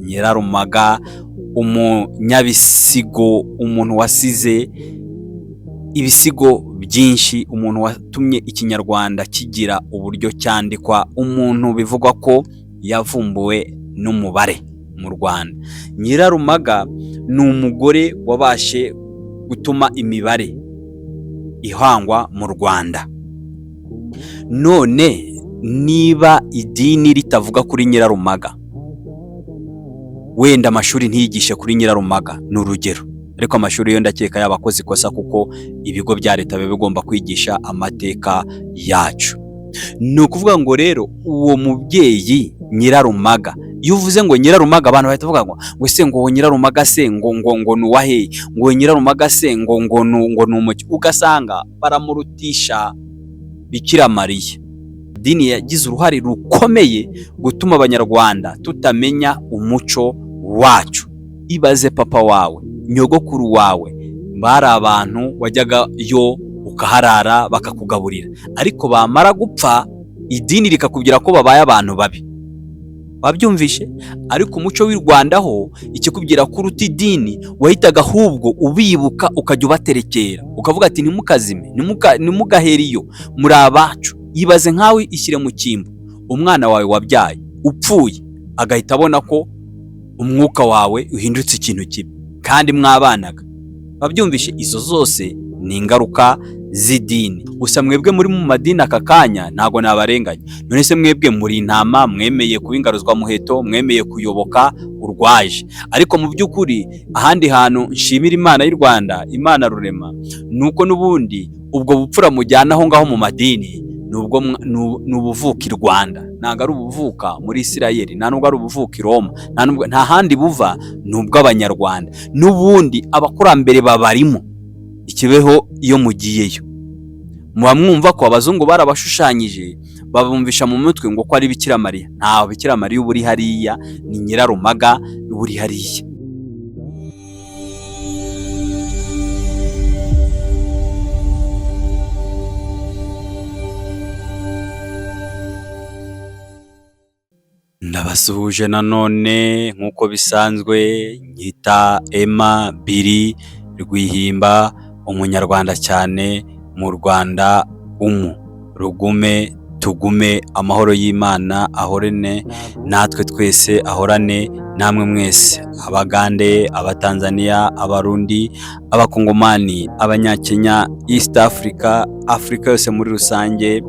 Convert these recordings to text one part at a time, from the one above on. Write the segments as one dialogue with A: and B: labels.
A: Nyirarumaga, umunyabisigo, umuntu wasize ibisigo byinshi, umuntu watumye ikinyarwanda kigira uburyo cyandikwa, umuntu bivugwa ko yavumbuwe n'umubare mu Rwanda. Nyirarumaga ni umugore wabashe gutuma imibare ihangwa mu Rwanda. None niba idini ritavuga kuri Nyirarumaga, wenda amashuri ntiyigishe kuri Nyirarumaga ni urugero, ariko amashuri yo ndakeka yaba akoze ikosa kuko ibigo bya leta biba bigomba kwigisha amateka yacu. Ni ukuvuga ngo rero uwo mubyeyi Nyirarumaga, iyo uvuze ngo Nyirarumaga abantu bahita bavuga ngo ese ngo Nyirarumaga se ngo ngo ngo ni uwahehe, ngo Nyirarumaga se ngo ngo ngo ni umuki, ugasanga baramurutisha Bikira Mariya. Idini yagize uruhare rukomeye gutuma abanyarwanda tutamenya umuco wacu. Ibaze papa wawe, nyogokuru wawe, bari abantu wajyagayo ukaharara bakakugaburira, ariko bamara gupfa idini rikakubwira ko babaye abantu babi. Wabyumvishe? Ariko umuco w'i Rwanda ho ikikubwira ko uruta idini, wahitaga ahubwo ubibuka ukajya ubaterekera, ukavuga ati ntimukazime, ntimugahere iyo, muri abacu. Ibaze nkawe ishyire mu cyimbo, umwana wawe wabyaye upfuye agahita abona ko umwuka wawe uhindutse ikintu kibi kandi mwabanaga. Wabyumvishe? Izo zose ni ingaruka z'idini. Gusa mwebwe muri mu madini aka kanya ntabwo nabarenganya. None se mwebwe muri intama, mwemeye kuba ingaruzwamuheto, mwemeye kuyoboka urwaje. Ariko mu by'ukuri ahandi hantu nshimira Imana y'u Rwanda, Imana rurema, ni uko n'ubundi ubwo bupfura mujyana aho ngaho mu madini ni ubuvuka i Rwanda, ntabwo ari ubuvuka muri Isirayeli, nta nubwo ari ubuvuka i Roma, nta handi buva, ni ubw'abanyarwanda. N'ubundi abakurambere babarimo. Ikibeho iyo mugiyeyo muba mwumva ko abazungu barabashushanyije, babumvisha mu mutwe ngo ko ari Bikira Mariya. Nta Bikira Mariya uba uri hariya, ni Nyirarumaga uba uri hariya. Ndabasuhuje nanone nk'uko bisanzwe, nyita Emma Billy Rwihimba, umunyarwanda cyane mu Rwanda umu rugume tugume, amahoro y'Imana ahorane natwe twese, ahorane namwe mwese, Abagande, Abatanzania, Abarundi, Abakongomani, Abanyakenya, East Africa, Afurika yose muri rusange,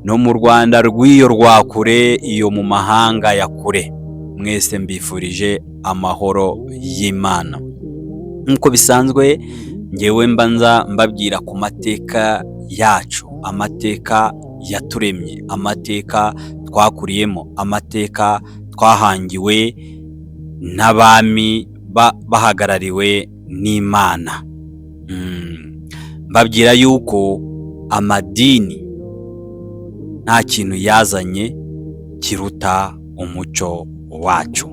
A: no mu Rwanda rw'iyo rwa kure, iyo mu mahanga ya kure, mwese mbifurije amahoro y'Imana. Nk'uko bisanzwe ngewe mbanza mbabwira ku mateka yacu, amateka yaturemye, amateka twakuriyemo, amateka twahangiwe n'abami bahagarariwe n'Imana. Mbabwira yuko amadini nta kintu yazanye kiruta umuco wacu.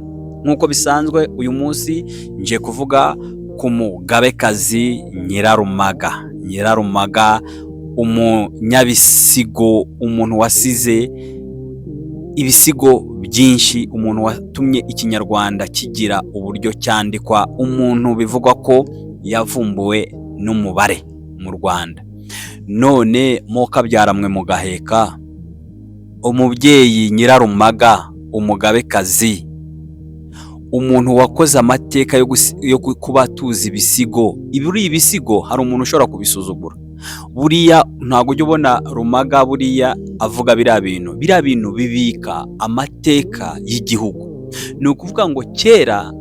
A: Nk'uko bisanzwe uyu munsi nje kuvuga ku mugabekazi Nyirarumaga. Nyirarumaga, umunyabisigo, umuntu wasize ibisigo byinshi, umuntu watumye ikinyarwanda kigira uburyo cyandikwa, umuntu bivugwa ko yavumbuwe n'umubare mu Rwanda. None mwokabyara mwe mugaheka, umubyeyi Nyirarumaga, umugabekazi, umuntu wakoze amateka yo kuba tuzi ibisigo. Ibiri ibisigo hari umuntu ushobora kubisuzugura. Buriya ntabwo ujya ubona Rumaga buriya avuga biriya bintu. Biriya bintu bibika amateka y'igihugu. Ni ukuvuga ngo kera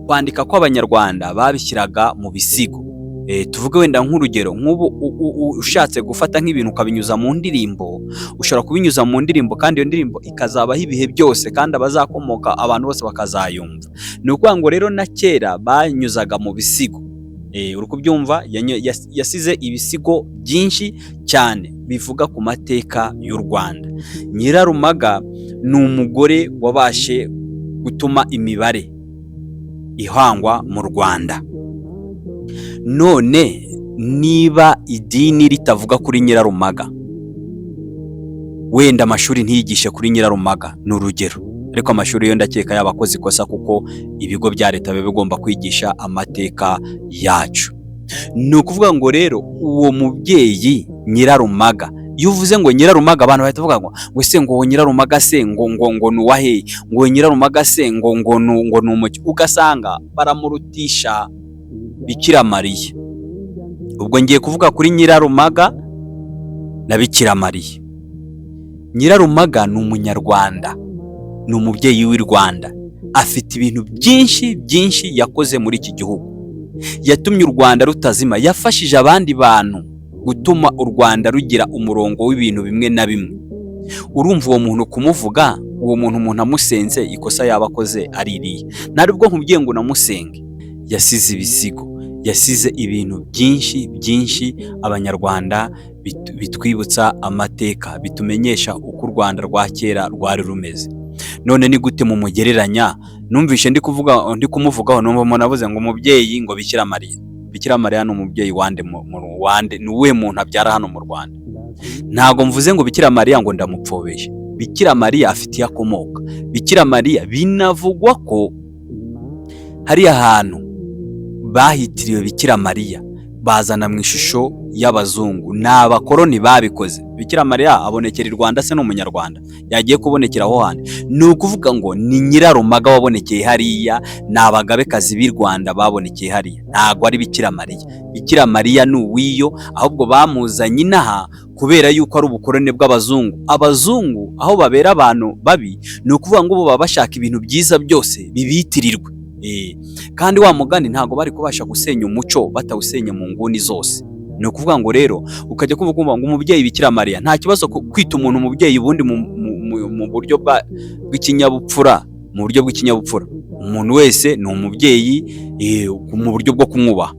A: kwandika kw'abanyarwanda babishyiraga mu bisigo. Tuvuge wenda nk'urugero, nk'ubu ushatse gufata nk'ibintu ukabinyuza mu ndirimbo, ushobora kubinyuza mu ndirimbo kandi iyo ndirimbo ikazabaho ibihe byose kandi abazakomoka abantu bose bakazayumva. Ni ukuvuga ngo rero na kera banyuzaga mu bisigo. Uri kubyumva, yasize ibisigo byinshi cyane bivuga ku mateka y'u Rwanda. Nyirarumaga ni umugore wabashe gutuma imibare ihangwa mu Rwanda. None niba idini ritavuga kuri Nyirarumaga, wenda amashuri ntiyigishe kuri Nyirarumaga ni urugero, Ariko amashuri yo ndakeka yaba akoze ikosa, kuko ibigo bya leta biba bigomba kwigisha amateka yacu. Ni ukuvuga ngo rero uwo mubyeyi Nyirarumaga, iyo uvuze ngo Nyirarumaga, abantu bahita bavuga ngo ese ngo uwo Nyirarumaga se ngo ni uwahehe? Ngo Nyirarumaga se ngo ni umuki? Ugasanga baramurutisha Bikira Mariya. Ubwo ngiye kuvuga kuri Nyirarumaga na Bikira Mariya. Nyirarumaga ni Umunyarwanda, ni umubyeyi w'i Rwanda, afite ibintu byinshi byinshi yakoze muri iki gihugu. Yatumye u Rwanda rutazima, yafashije abandi bantu gutuma u Rwanda rugira umurongo w'ibintu bimwe na bimwe. Urumva uwo muntu kumuvuga, uwo muntu umuntu amusenze, ikosa yaba akoze ari irihe? Ntabwo nkubwiye ngo unamusenge. Yasize ibisigo, yasize ibintu byinshi byinshi Abanyarwanda bitwibutsa amateka, bitumenyesha uko u Rwanda rwa kera rwari rumeze. None ni gute mumugereranya? Numvishe ndi kuvuga, ndi kumuvugaho, numva umuntu avuze ngo umubyeyi ngo Bikira Mariya. Bikira Mariya ni umubyeyi wande? Wande? Ni uwuhe muntu abyara hano mu Rwanda? Ntabwo mvuze ngo Bikira Mariya ngo ndamupfobeshe. Bikira Mariya afite iyo akomoka. Bikira Mariya binavugwa ko hariya hantu bahitiriwe Bikira Mariya bazana mu ishusho y'abazungu, ni abakoroni babikoze. Bikira Mariya abonekera i Rwanda se? Ni Umunyarwanda, yagiye kubonekera aho handi? Ni ukuvuga ngo ni Nyirarumaga wabonekeye hariya, ni abagabekazi b'i Rwanda babonekeye hariya, ntabwo ari Bikira Mariya. Bikira Mariya ni uw'iyo, ahubwo bamuzanye inaha kubera yuko ari ubukoroni bw'abazungu. Abazungu aho babera abantu babi, ni ukuvuga ngo bo baba bashaka ibintu byiza byose bibitirirwe. Kandi wa mugani ntabwo bari kubasha gusenya umuco batawusenya mu nguni zose. Ni ukuvuga ngo rero ukajya kumva kumva ngo umubyeyi Bikira Mariya, nta kibazo kwita umuntu umubyeyi. Ubundi mu buryo bw'ikinyabupfura, mu buryo bw'ikinyabupfura, umuntu wese ni umubyeyi, mu buryo bwo kumwubaha,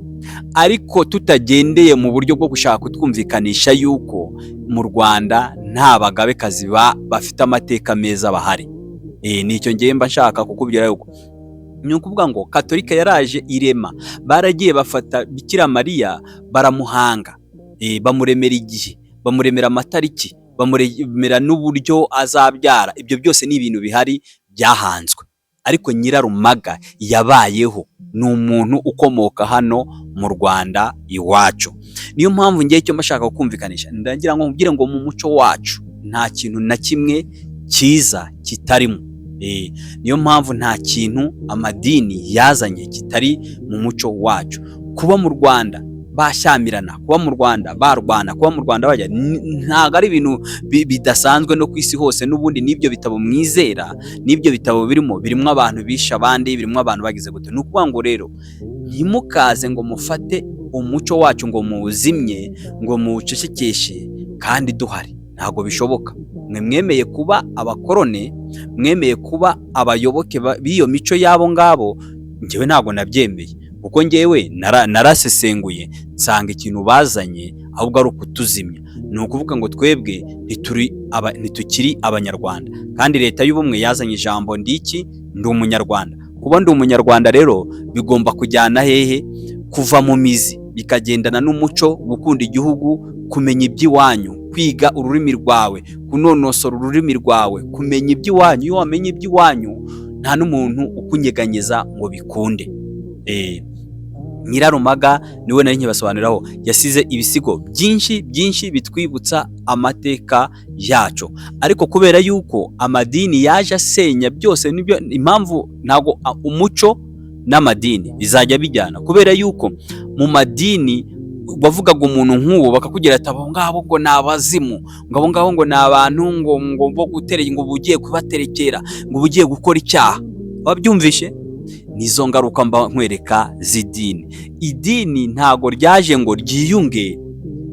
A: ariko tutagendeye mu buryo bwo gushaka kutwumvikanisha yuko mu Rwanda nta bagabekazi bafite amateka meza bahari. Nicyo ngiye mba nshaka kukubwira, yuko ni ukuvuga ngo Katolika yaraje irema, baragiye bafata Bikira Mariya baramuhanga, bamuremera igihe, bamuremera amatariki, bamuremera n'uburyo azabyara. Ibyo byose ni ibintu bihari byahanzwe. Ariko Nyirarumaga yabayeho, ni umuntu ukomoka hano mu Rwanda iwacu. Niyo mpamvu ngiye icyo mbashaka kumvikanisha, ndagira ngo nkubwire ngo mu muco wacu nta kintu na kimwe cyiza kitarimo. Niyo mpamvu nta kintu amadini yazanye kitari mu muco wacu. Kuba mu Rwanda bashyamirana, kuba mu Rwanda barwana, kuba mu Rwanda bajya, ntabwo ari ibintu bidasanzwe no ku isi hose. N'ubundi n'ibyo bitabo mwizera, n'ibyo bitabo birimo abantu bishe abandi, birimo abantu bagize gute. Ni ukuvuga ngo rero ntimukaze ngo mufate umuco wacu ngo muwuzimye, ngo muwucecekeshe kandi duhari. Ntabwo bishoboka. Mwe mwemeye kuba abakorone, mwemeye kuba abayoboke b'iyo mico y'abo ngabo. Njyewe ntabwo nabyemeye, kuko njyewe narasesenguye nsanga ikintu bazanye ahubwo ari ukutuzimya. Ni ukuvuga ngo twebwe ntitukiri Abanyarwanda, kandi Leta y'Ubumwe yazanye ijambo ndiki? Ndi Umunyarwanda. Kuba ndi Umunyarwanda rero bigomba kujyana hehe? Kuva mu mizi bikagendana n'umuco, gukunda igihugu, kumenya iby'iwanyu, kwiga ururimi rwawe, kunonosora ururimi rwawe, kumenya iby'iwanyu. Iyo wamenye iby'iwanyu nta n'umuntu ukunyeganyeza ngo bikunde. Nyirarumaga niwe nari nkibasobanuriraho, yasize ibisigo byinshi byinshi bitwibutsa amateka yacu. Ariko kubera yuko amadini yaje asenya byose, nibyo impamvu ntabwo umuco n'amadini bizajya bijyana, kubera yuko mu madini wavugaga umuntu nk'uwo bakakubwira ati: "Abo ngabo ngo ni abazimu, ngo abo ngabo ngo ni abantu ngo bo gutere, ngo uba ugiye kubaterekera, ngo uba ugiye gukora icyaha." Wabyumvishe? Nizo ngaruka mba nkwereka z'idini. Idini ntago ryaje ngo ryiyunge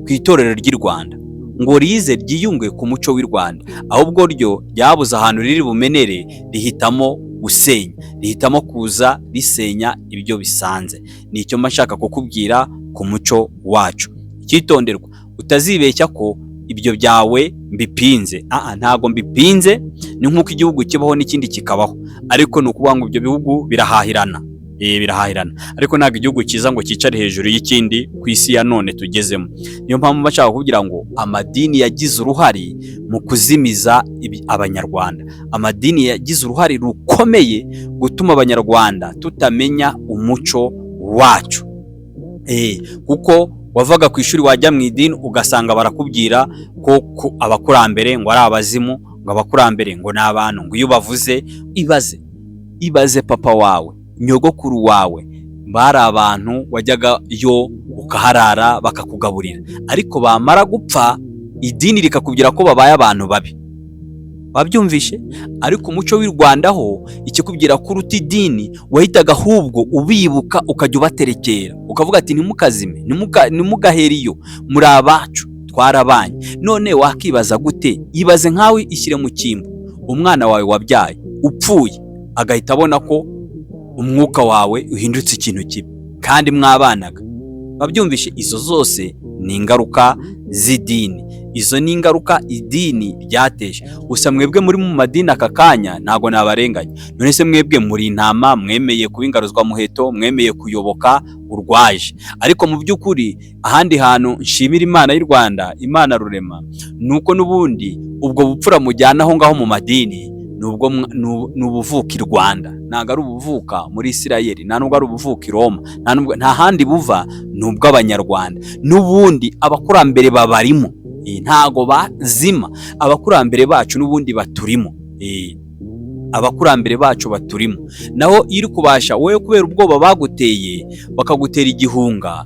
A: ku itorero ry'i Rwanda, ngo rize ryiyunge ku muco w'i Rwanda, ahubwo ryo ryabuze ahantu riri bumenere, rihitamo gusenya, rihitamo kuza risenya ibyo bisanze. Ni icyo mba nshaka kukubwira ku muco wacu. Icyitonderwa, utazibeshya ko ibyo byawe mbipinze. Aa, ntabwo mbipinze. Ni nk'uko igihugu kibaho n'ikindi kikabaho, ariko ni ukuvuga ngo ibyo bihugu birahahirana. Birahahirana, ariko ntabwo igihugu cyiza ngo cyicare hejuru y'ikindi ku isi ya none tugezemo. Niyo mpamvu bashaka kugira ngo amadini yagize uruhare mu kuzimiza Abanyarwanda. Amadini yagize uruhare rukomeye gutuma Abanyarwanda tutamenya umuco wacu. Kuko wavaga ku ishuri wajya mu idini ugasanga barakubwira ko abakurambere ngo ari abazimu, ngo abakurambere ngo ni abantu, ngo iyo bavuze. Ibaze, ibaze papa wawe, nyogokuru wawe bari abantu wajyaga yo ukaharara bakakugaburira, ariko bamara gupfa idini rikakubwira ko babaye abantu babi. Wabyumvishe? Ariko umuco w'i Rwanda ho ikikubwira ko uruta idini, wahitaga ahubwo ubibuka, ukajya ubaterekera, ukavuga ati: "Ntimukazime, ntimugahere iyo, muri abacu, twarabanye." None wakibaza gute? Ibaze nkawe, ishyire mu cyimbo, umwana wawe wabyaye upfuye agahita abona ko umwuka wawe uhindutse ikintu kibi kandi mwabanaga. Wabyumvishe? Izo zose ni ingaruka z'idini, izo ni ingaruka idini ryateje. Gusa mwebwe muri mu madini aka kanya ntabwo nabarenganya. None se mwebwe muri intama, mwemeye kuba ingaruzwamuheto, mwemeye kuyoboka urwaje. Ariko mu by'ukuri ahandi hantu nshimira Imana y'u Rwanda, Imana rurema, ni uko n'ubundi ubwo bupfura mujyana aho ngaho mu madini ni ubuvuka i Rwanda, ntabwo ari ubuvuka muri Isirayeli, nta nubwo ari ubuvuka i Roma, nta handi buva, ni ubw'Abanyarwanda. N'ubundi abakurambere babarimo. Ntago bazima, abakurambere bacu n'ubundi baturimo. Abakurambere bacu baturimo. Naho iyo uri kubasha wowe kubera ubwoba baguteye, bakagutera igihunga,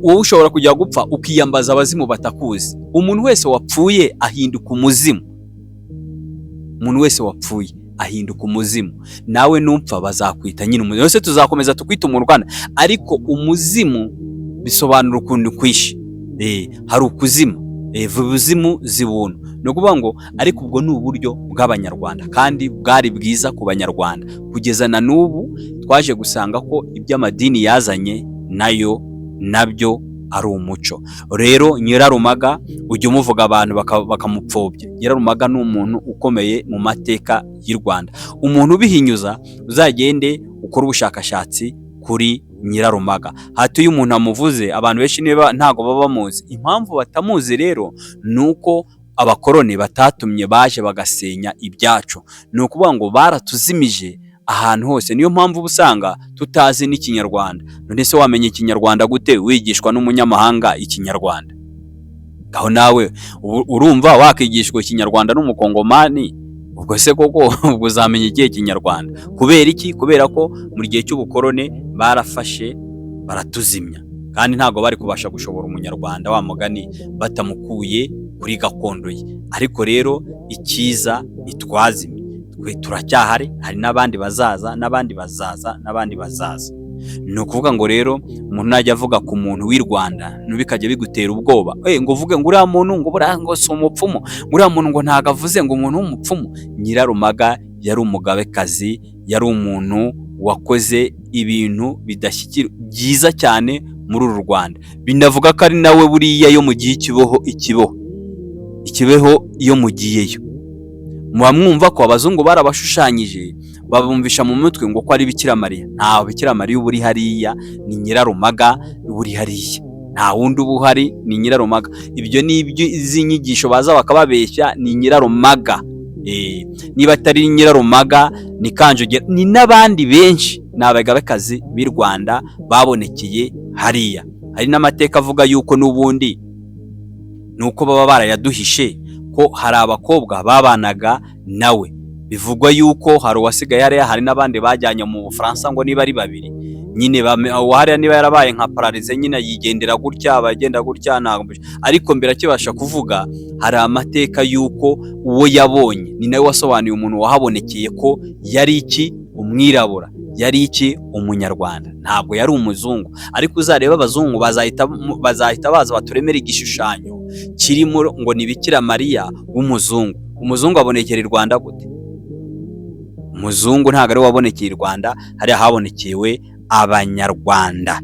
A: wowe ushobora kujya gupfa ukiyambaza abazimu batakuzi. Umuntu wese wapfuye ahinduka umuzimu. Umuntu wese wapfuye ahinduka umuzimu. Nawe nupfa bazakwita nyine umuzimu. Yose tuzakomeza tukwita umurwana, ariko umuzimu bisobanura ukuntu kwishe. Hari ukuzima. Va ubuzimu zibuntu. Ni ukuvuga ngo ariko ubwo ni uburyo bw'Abanyarwanda kandi bwari bwiza ku Banyarwanda. Kugeza na n'ubu twaje gusanga ko iby'amadini yazanye nayo nabyo ari umuco. Rero Nyirarumaga ujya umuvuga abantu bakamupfobya. Nyirarumaga ni umuntu ukomeye mu mateka y'u Rwanda. Umuntu ubihinyuza, uzagende ukore ubushakashatsi kuri Nyirarumaga. Hati iyo umuntu amuvuze, abantu benshi niba ntabwo baba bamuzi. Impamvu batamuzi rero ni uko abakoroni batatumye baje bagasenya ibyacu. Ni ukuvuga ngo baratuzimije ahantu hose, niyo mpamvu uba usanga tutazi n'Ikinyarwanda. None se wamenya Ikinyarwanda gute wigishwa n'umunyamahanga Ikinyarwanda? Aho nawe urumva wakigishwa Ikinyarwanda n'Umukongomani? Ubwo se koko ubwo uzamenya ikihe Kinyarwanda? Kubera iki? Kubera ko mu gihe cy'ubukoroni barafashe baratuzimya, kandi ntabwo bari kubasha gushobora Umunyarwanda wa mugani batamukuye kuri gakondo ye. Ariko rero icyiza, ntitwazimye, twe turacyahari, hari n'abandi bazaza, n'abandi bazaza, n'abandi bazaza. Ni ukuvuga ngo rero umuntu najya avuga ku muntu w'i Rwanda ntibikajya bigutera ubwoba, ngo uvuge ngo uriya muntu ngo buriya ngo si umupfumu, ngo uriya muntu ngo ntabwo avuze ngo umuntu w'umupfumu. Nyirarumaga yari umugabekazi, yari umuntu wakoze ibintu bidashyikira byiza cyane muri uru Rwanda. Binavuga ko ari nawe buriya yo mugiye ikiboho, ikiboho ikibeho iyo mugiyeyo muba mwumva ko abazungu barabashushanyije, babumvisha mu mutwe ngo ko ari Bikira Mariya. Ntawe Bikira Mariya uba uri hariya, ni Nyirarumaga uba uri hariya, nta wundi uba uhari, ni Nyirarumaga. Ibyo ni izi nyigisho baza bakababeshya, ni Nyirarumaga. Niba atari Nyirarumaga ni Kanjogera, ni n'abandi benshi, ni abagabekazi b'i Rwanda babonekeye hariya. Hari n'amateka avuga yuko n'ubundi ni uko baba barayaduhishe, ko hari abakobwa babanaga nawe. Bivugwa yuko hari uwasigaye hariya, hari n'abandi bajyanye mu Bufaransa, ngo niba ari babiri nyine hariya, niba yarabaye nka paralysé nyine yigendera gutya, abagenda gutya ntabwo, ariko mbere akibasha kuvuga hari amateka y'uko uwo yabonye ni nawe wasobanuye umuntu wahabonekeye ko yari iki? Umwirabura. Yari iki? Umunyarwanda, ntabwo yari umuzungu. Ariko uzareba abazungu bazahita baza baturemere igishushanyo kirimo ngo ni Bikira Mariya w'umuzungu. Umuzungu abonekera i Rwanda gute? Umuzungu ntabwo ari we wabonekeye i Rwanda, hariya habonekewe Abanyarwanda.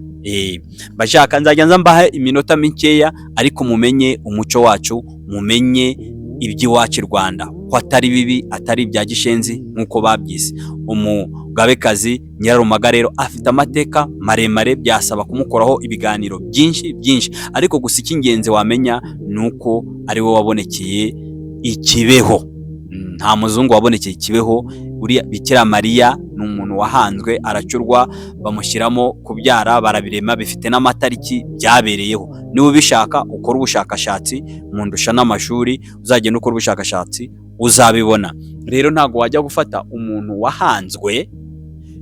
A: Bashaka nzajya nza mbahe iminota mikeya, ariko mumenye umuco wacu, mumenye iby'iwacu i Rwanda. ko atari bibi, atari ibya gishenzi nk'uko babyise. Umugabekazi Nyirarumaga rero afite amateka maremare, byasaba kumukoraho ibiganiro byinshi byinshi, ariko gusa icy'ingenzi wamenya ni uko ari we wabonekeye i Kibeho. Nta muzungu wabonekeye i Kibeho. Uriya Bikira Mariya ni umuntu wahanzwe, aracurwa, bamushyiramo kubyara, barabirema, bifite n'amatariki byabereyeho. Niba ubishaka ukore ubushakashatsi, mundusha n'amashuri, uzagenda ukora ubushakashatsi uzabibona. Rero ntabwo wajya gufata umuntu wahanzwe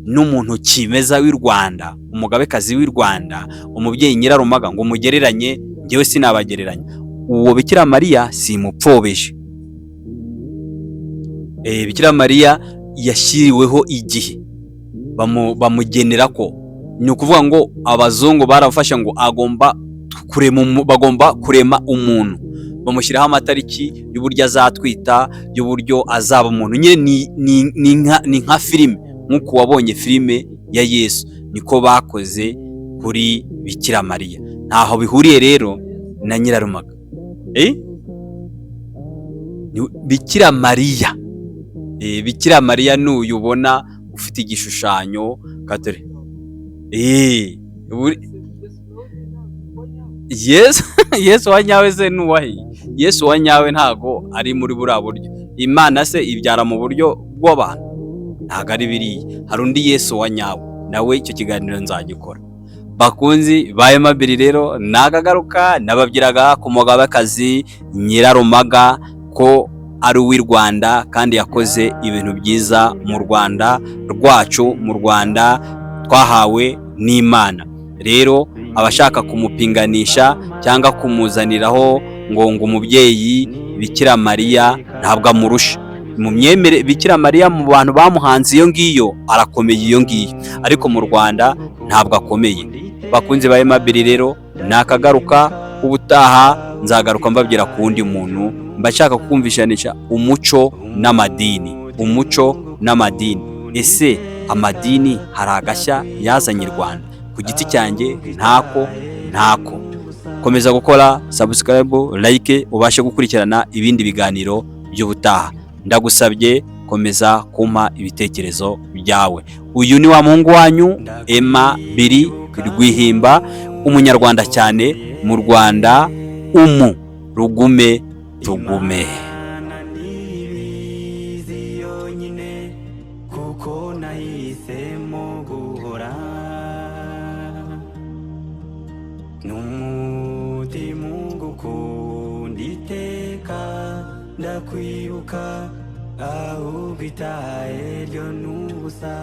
A: n'umuntu kimeza w'i Rwanda, umugabekazi w'i Rwanda, umubyeyi Nyirarumaga, ngo umugereranye. Njyewe sinabagereranya. Uwo Bikira Mariya simupfobeje. Bikira Mariya yashyiriweho igihe bamugenera ko, ni ukuvuga ngo abazungu barafashe ngo agomba kurema, bagomba kurema umuntu, bamushyiraho amatariki y'uburyo azatwita, y'uburyo azaba umuntu. Nyine ni nka filime, nk'uko wabonye filime ya Yesu, niko bakoze kuri Bikira Mariya. Ntaho bihuriye rero na Nyirarumaga. Bikira Mariya, Bikira Mariya n'uyu ubona ufite igishushanyo katore. Yesu wa nyawe se nuwahe? Yesu wa nyawe ntago ari muri buriya buryo. Imana se ibyara mu buryo bw'abantu? Ntago ari biriya. Hari undi Yesu wa nyawe, nawe icyo kiganiro nzagikora. Bakunzi ba Emabiri rero nagagaruka, nababwiraga ku mugabekazi Nyirarumaga ko ari uw'i Rwanda kandi yakoze ibintu byiza mu Rwanda rwacu, mu Rwanda twahawe n'Imana. Rero abashaka kumupinganisha cyangwa kumuzaniraho ngo umubyeyi Bikira Mariya ntabwo amurusha mu myemere. Bikira Mariya mu bantu bamuhanze iyo ngiyo arakomeye iyo ngiyo, ariko mu Rwanda ntabwo akomeye. Bakunzi ba Emabiri rero nakagaruka, ubutaha nzagaruka mbabwira ku wundi muntu. Mba nshaka kumvishanisha umuco n'amadini, umuco n'amadini. Ese amadini hari agashya yazanye i Rwanda? Ku giti cyanjye ntako, ntako. Komeza gukora subscribe, like, ubashe gukurikirana ibindi biganiro by'ubutaha. Ndagusabye komeza kumpa ibitekerezo byawe. Uyu ni wa muhungu wanyu Emma Biri Rwihimba, umunyarwanda cyane mu Rwanda, umu rugume tugume.
B: Kuko nahisemo guhora n'umutima ugukunda iteka, ndakwibuka ahubwo itahe ryo n'ubusa.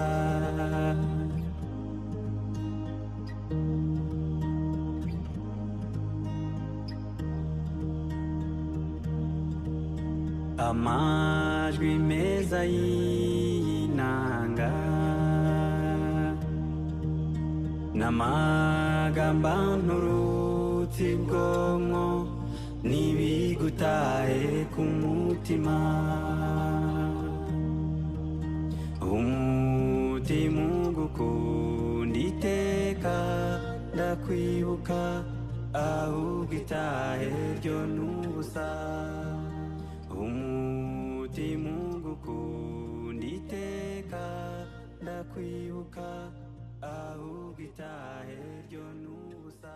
B: Amajwi meza y'inanga n'amagambo anturutse ubwonko n'ibigutahe ku mutima, umutima ugukunda iteka, ndakwibuka ahubwo itahe ryo n'ubusa. Umutima ugukunda iteka, ndakwibuka ahubwo itahe ryo n'ubusa.